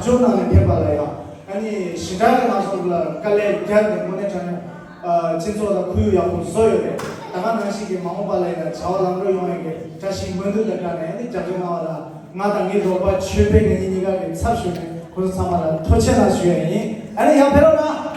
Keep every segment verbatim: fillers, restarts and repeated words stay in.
ཕྱོགས་ནང་ནས་ཕེབས་པ་ལ་ཡང་ཨ་ནི་ཞེ་དྲག་གི་ང་ཚོ་ལ་དཀའ་ལས་བརྒྱབ་ནས་དངོས་གནས་དྲང་གནས་སྤྱི་ཚོགས་ལ་ཁོར་ཡུག་ཡག་པོ་བཟོ་ཡོད་རེད། ད་ག་ནང་བཞིན་གྱི་མ་འོངས་པ་ལ་ཡང་བྱ་བ་ལམ་འགྲོ་ཡོང་ཡག་གི་བཀྲ་ཤིས་སྨོན་འདུན་དང་སྦྲགས་ནས་ཨ་ནི་རྒྱབ་སྐྱོར་གནང་བ་ལ་ང་དང་ངའི་རོགས་པ་ཆོས་འཕེལ་ངེད་གཉིས་གཉིས་ཀ་གི་ཚབ་ཞུས་ནས་ཁོང་ཚོ་ཚང་མ་ལ་ཐུགས་རྗེ་ཆེ་གནང་ཞུ་ཡ་ཡིན། ཨ་ནི་ཡར་ཕེབས་རོགས་གནང་།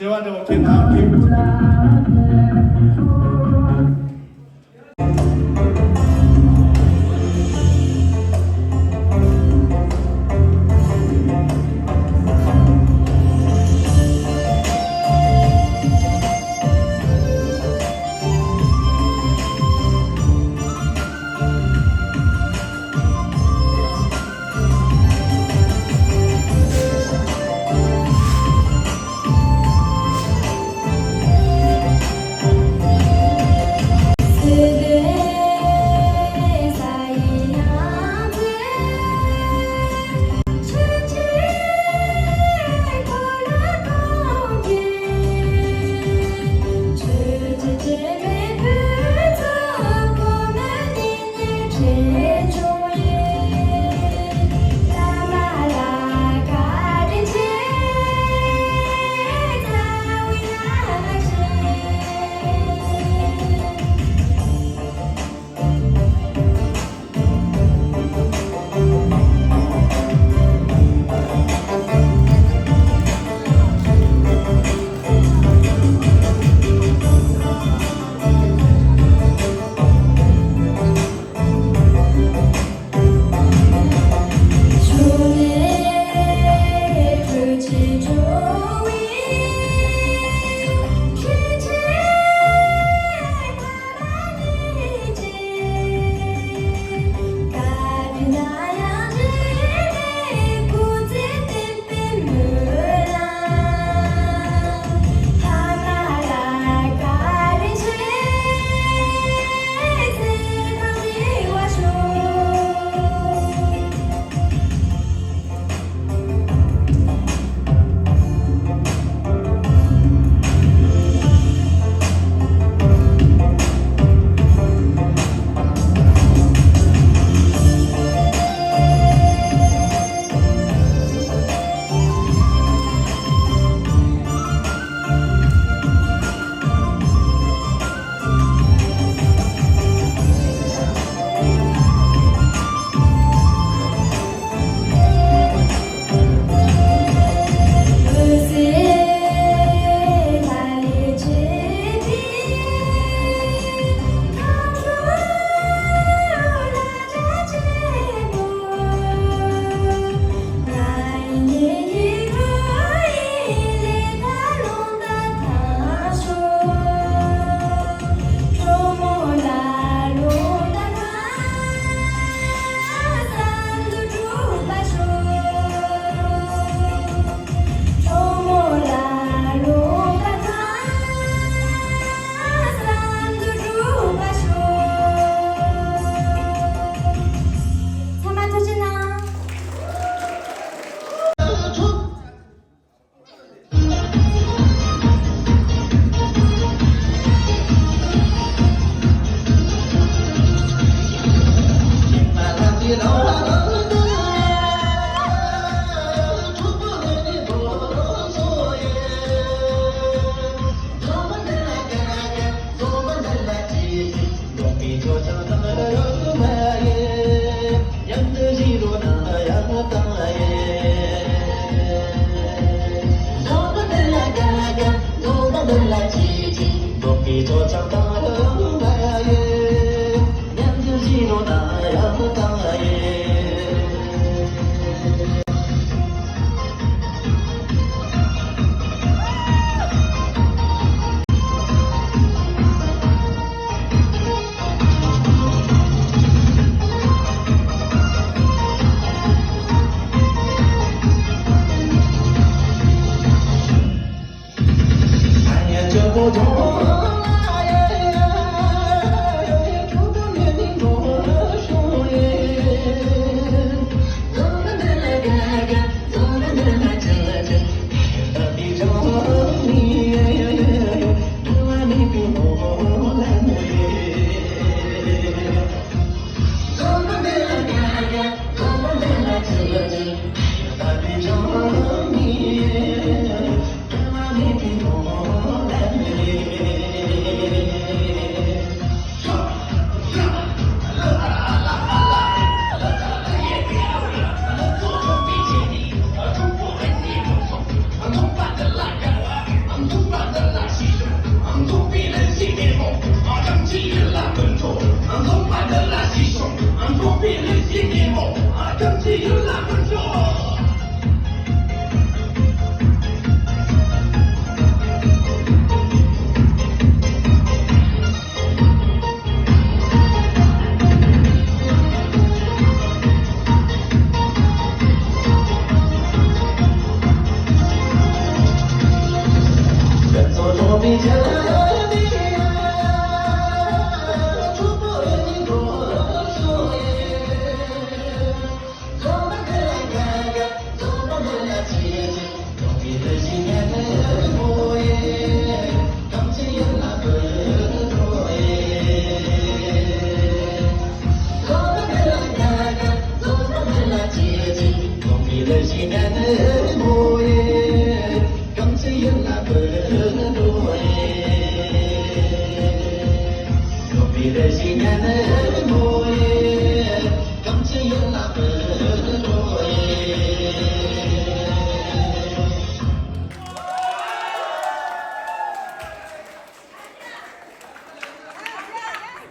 འབྲེལ་བ་འདྲ་བོ་ཁྱེད་དང་ཁྱེད།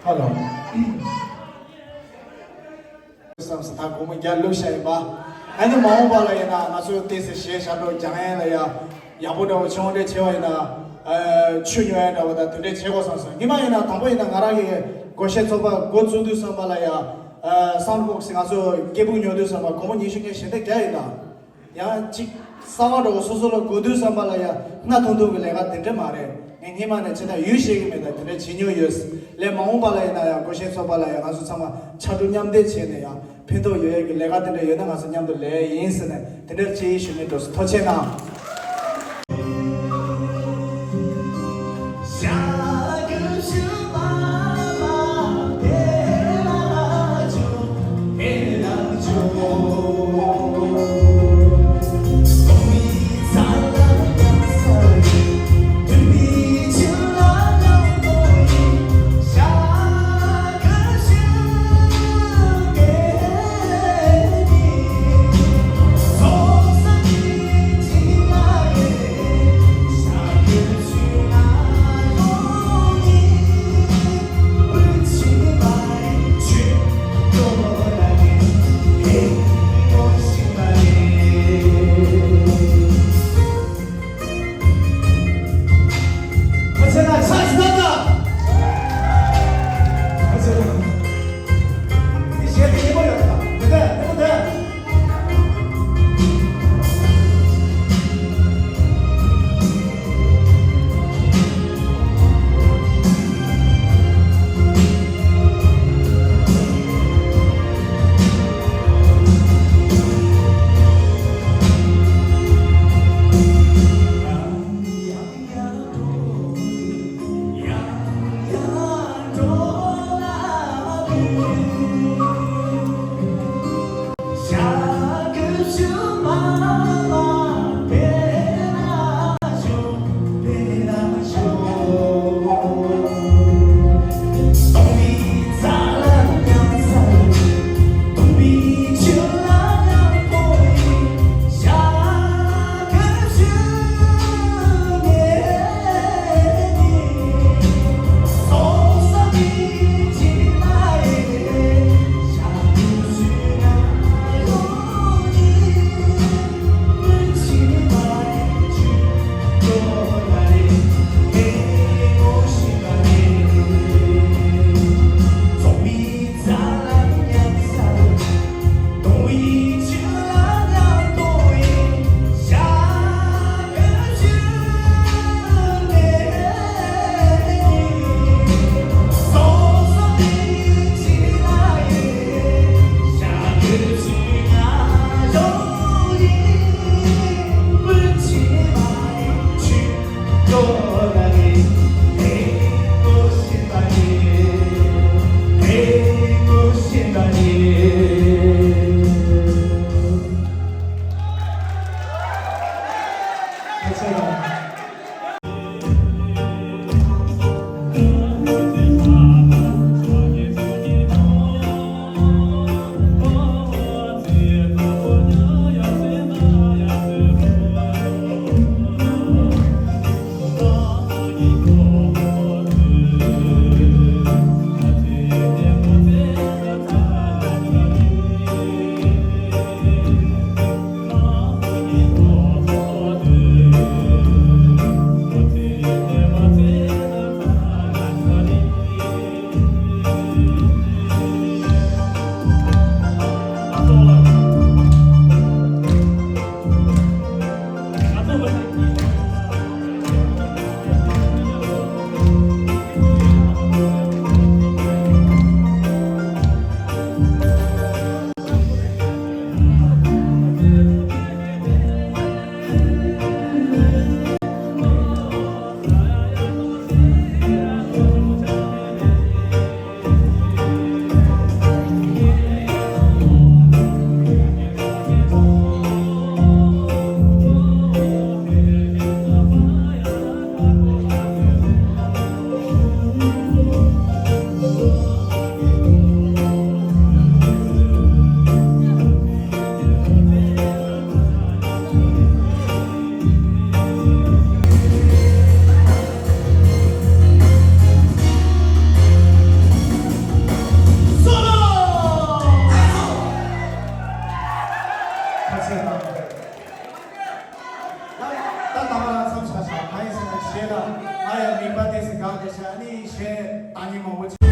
ཧ་ལོ། བསམ་སོང་། ད་སྒོར་མོ་བརྒྱ་བླུགས་བཞག་ཡིན་པ། ཨ་ནི་མ་འོངས་པ་ལ་ཡིན་ན་ང་ཚོ་ཏོག་ཙམ་གཞས་ཞབས་བྲོ་རྒྱག་ཡས་ལ་ཡ་ཡག་པོ་འདྲ་བོ་བྱུང་འདྲ་བྱས་པ་ཡིན་ན། ཨ། ཆུ་ཉོ་ཡས་འདྲ་བོ་དང་དེ་འདྲ་བྱེད་དགོས་བསམ་སོང་། སྔོན་མ་ཡིན་ན་དང་པོ་ཡིན་ན་ང་རང་གི་སྒོར་གཞས་ཚོགས་པ་འགོ་བཙུགས་དུས་ཙམ་པ་ལ་ཡ། ཨ། སའུན་ཌི་བོག་སི་ང་ཚོ་སྐད་སྦུག་ཉོ་དུས་ཙམ་པ་སྒོར་མོ་ཉི་ཤུ་ཉིས་བཞི་འདྲ་བརྒྱབ་ཡིན་ད། ཡང་གཅིག་གསར་པ་འདྲ་བོ་སོ་སོ་ལ་དགོས་དུས་ཙམ་པ་ལ་ཡ་སྣ་ཐུང་ཐུང་གི་ལས་ཀ་དེ་འདྲ་མ་རེད། ངས་སྔོན་མ་ནས་བྱས་ན་ཡུལ་ཤེས་ཀྱི་མེད་ད་དེ་འདྲ་བྱེད་མྱོང་ཡོད། ལས་མ་འོངས་པ་ལ་ཡིན་ན་ཡང་སྒོར་གཞས་ཚོགས་པ་ལ་ཡང་ང་ཚོ་ཚང་མ་ཕྱར་གྲུ་མཉམ་འདེགས་བྱས་ནས་ཡང་ཕན་ཐོགས་ཡོད་ཡག་གི་ལས་ཀ་དེ་འདྲ་ཡོད་ན་ང་ཚོ་མཉམ་དུ་ལས་ཡིན་ཟེར་ནས་དེ་འདྲ་བྱེད་ཡིན་ཞུ་ནས་འགྲོ་སོང་། ཐུགས་རྗེ་གནང་། ཡ་མིག་པ་དེ་སི་གང་དེ་ཤ་ནི་ཤེ་ད་ནི་མང་པོ་ཅིག